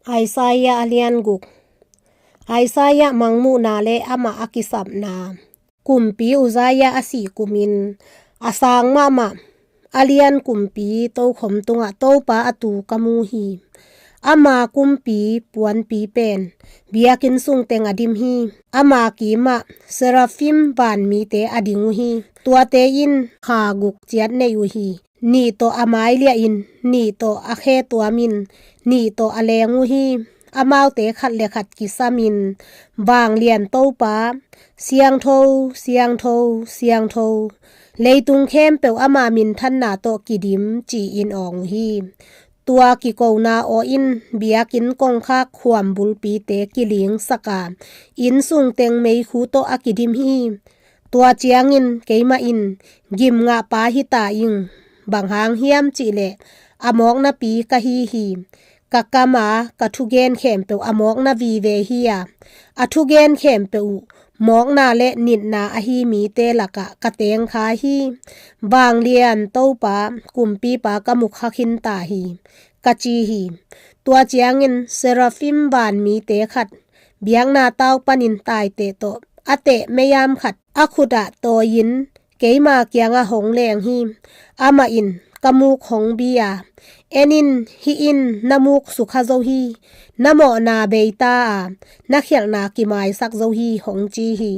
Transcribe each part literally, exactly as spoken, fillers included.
Isaiah a lian guk. Isaiah mangmuhna le amah a kisapna. Kumpi Uzziah a sih kumin a sang mahmah, a lian kumpi tokhom tungah Topa a tu ka mu hi. Ama kumpi puanpi pen biakinn sungteng a dim hi. Ama kimah seraphim vanmite a ding uh hi. Tuate in kha guk ciat nei uh hi. Nih tawh a mailiahin, nih tawh a khe tuamin, nih tawh a leng uh hi. Amaute khat le khat kisamin, Vanglian Topa, siangtho, siangtho, siangtho, leitung khempeuh ama minthanna tawh kidim, ci-in awng uh hi. Tua kikona aw in biakinn kongkhak khuam bulpite kilingsaka, inn sungteng meikhu tawh a kidim hi. Tua ciangin keimah in gimngahpa hi ta ing. Bang hang hiam cihleh a mawknapi ka hi hi. Ka kama ka thugen khempeuh a mawkna vive hi a, a thugen khempeuh uh mawkna le nitna ahi mite lakah ka tengkha hi. Vanglian Topa, kumpipa ka mukha khin ta hi, ka ci hi. Tua ciangin seraphim vanmite khat biakna tau panin taiteh tawh a teh meiam khat a khutah tawi-in keima kiangah hong leng hi. Amah in ka muk hong bi a, En in, hih in na muk sukha zo hi. Na mawhna beita a, na khialhna kimaisak zo hi, hong ci hi.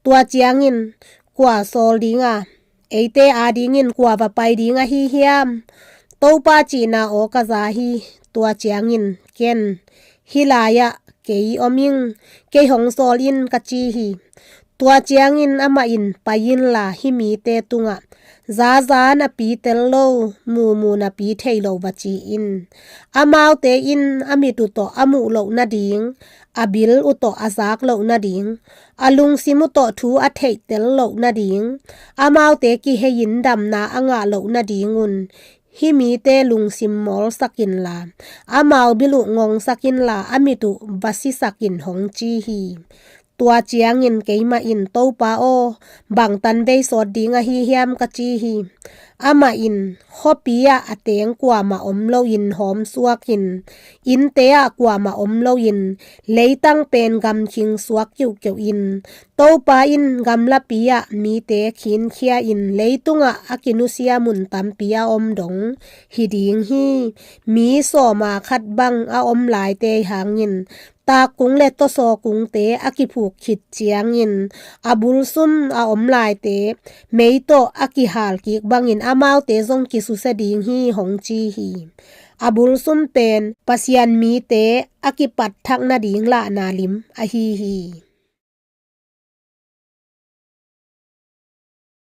Tua ciangin kua sawl ding a, eite adingin kua va pai ding ahi hiam? Topa cihna aw ka za hi. Tua ciangin ken, Hih lai-ah kei om ing, kei hong sawl in, ka ci hi. Tua ciangin amah in, Pai inla hih mite tungah zaza napi tel lo, mumu napi thei lo va ci in. Amaute in a mit uh tawh a muh loh nading, a bil uh tawh a zak loh nading, a lungsim uh tawh thu a theihtel loh nading, amaute kihei-in damna a ngah loh nadingun hih mite lungsim mawlsak inla, amau bil uh ngongsak inla, a mit uh va sisak in, hong ci hi. Tua ciangin keimah in, Topa aw, bang tanvei sawt ding ahi hiam? ka ci hi. Amah in, Khuapi ah a teng kuamah om loin hawmsuak in, innte ah kuamah om loin, leitang pen gamkhing suak kiuhkeuh in, Topa in gamlapi ah mite khinkhia in, leitungah a kinusia mun tampi a om dong hi ding hi. Mi sawma khat bang a om laite hangin, takkung le tawsaw kungte a kiphuk khit ciangin, a bulsum a om laite mei tawh a kihal kik bangin amaute zong kisusia ding hi, hong ci hi. A bulsum pen Pasian mite a kipat thak nading lahna lim ahi hi.